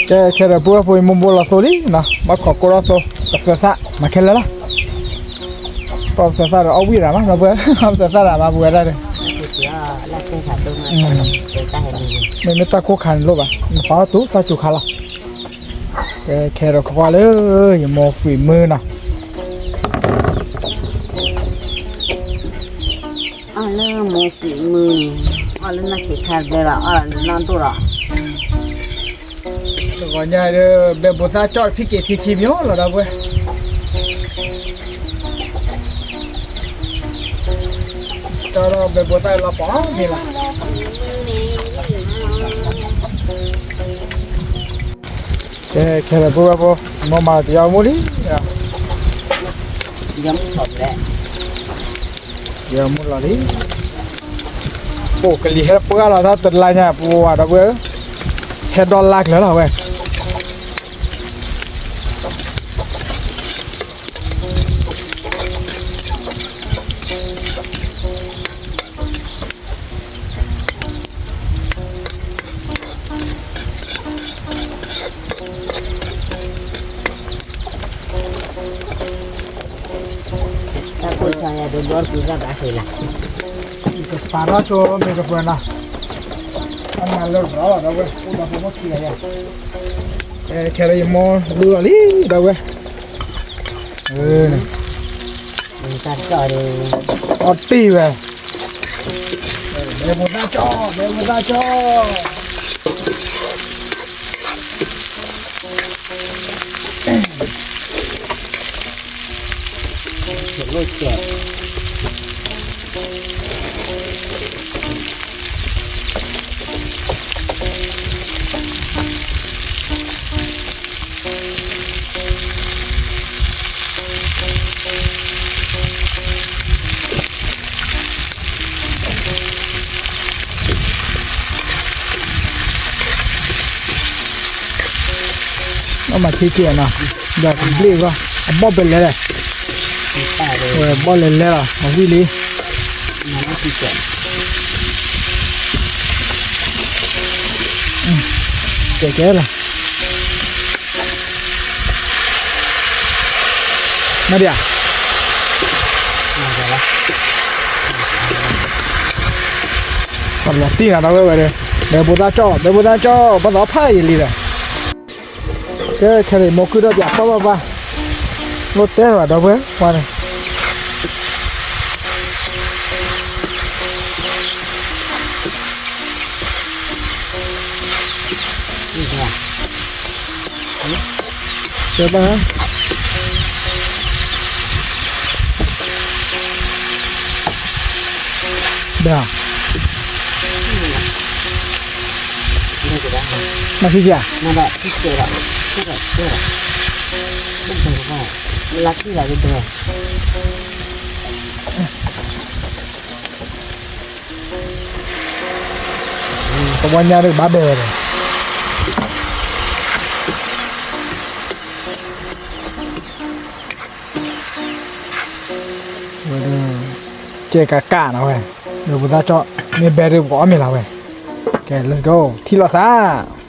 ကဲ ခဲဒီးပုၢ်ဝဲၢ်ဖိ ယမိၢ်ဘိလီၤသိလံနီၤ, ဘၣ်ခိးကိၢ်ထီၣ်သိ ပသၢသၣ် မၤခဲလၢာ်လီၤ. ပသၢသၣ်ဒီးအီၣ်ဝံၣ်ရၤမး ပသၢသၣ်ရၤမး ပဝဲဒၣ်ဒီး မ့မ့ၢ်တၢ်ကိၢ်ခါန့ၣ်လိၣ်ဘၣ် နပာ်အီၣ်တူာ်တၢ်စူၤခါလီၤ. ကဲ ခဲဒီးကွၢ်လၢ ယမိၢ်ဖှံးမုၢ်နီၤ အီၣ်လၢမိၢ်ဖှံးမုၢ်, အီၣ်လၢနီၢ်ဆံးခါဘဲလီၤ အီၣ်လၢနီၢ်ဒိၣ်လီၤ. တဂီၤညါဒီး ဘဲဘိသၣ်ကၠီၣ်တဖံးက့ၤထံခံမံၤလီၤ ဒီပုၢ်ဝဲၢ်, ကၠီၣ်ဒီးဘဲဘိသၣ်လီၤပီၤမံၤလီၤ. ကဲ ခဲဒီးပုၢ်ဝဲၢ်ဖိ မိၢ်မၤတယီမူလံ, ယီမူလီၤလံ. အိၣ်ကလံၤဟဲပှၢ်လီၤ တၢ်တလါညါ ပဝဲဒီပုၢ်ဝဲၢ်, ဟဲဒီလါကျၢၤလီၤဝဲ. တၢ်ကိၢ်ဆါယၤဒိၣ်ဒိၣ်ကွံာ်တၢ်ဘၣ်ဃ့လၢ်, ကပာ်ထီၣ်ဆိမ့ၢ်ကပၢၤနီၤ, အမၤလၢလီၤဒီပုၢ်ဝဲၢ် အိၣ်ဒီးဖိမုၣ်ခံဂၤယၤ, ခဲလၢာ်ယမိၢ်လူလီၤလံ ဒီပုၢ်ဝဲၢ်, အီၣ်တံၢ်ဝဲ, ဘဲဘိသၣ်ကၠီၣ် ဘဲဘိသၣ်ကၠီၣ်. အမၤထံက့ၤနီၤ, ဒီးကဘျ့ၣ်ဘၣ်, အဘီၣ်ပဲလဲၣ်လဲၣ်, ဝဲဘီၣ်လဲၣ်လဲၣ်လီၤ အဝံၣ်လံ, ကဲကဲလီၤ. မ့ၢ်ဒ်ဧါ, ပလီၤတံၢ်နၤဒီပုၢ်ဝဲၢ်ဒီး, ဘဲဘိသၣ်ကၠီၣ် ဘဲဘိသၣ်ကၠီၣ် ပသီဖးယံာ်လံဒီး, ကဲခဲအံၤမိၢ်ကုၢ်ထီၣ်ပၠးပၢ်ပၢ်ပၢ်, လိၣ်တဲဘၣ်ဒီပုၢ်ဝဲၢ် ပှၤန့ၣ် တဲဘၣ်, ဘၣ်, မၤထံက့ၤဧါ, တဝီညါဒုးဘၣ်ဘဲဝဲဒီး, ဝဲဒၣ်, ကဲကးကးနီၤဝဲ, ဒီးပသၣ်ကၠီၣ် မ့ၢ်ဘဲဒုးပကအီၣ်မ့ၤလီၤဝဲ, ကဲ let's go ထံၣ်လိာ်သး.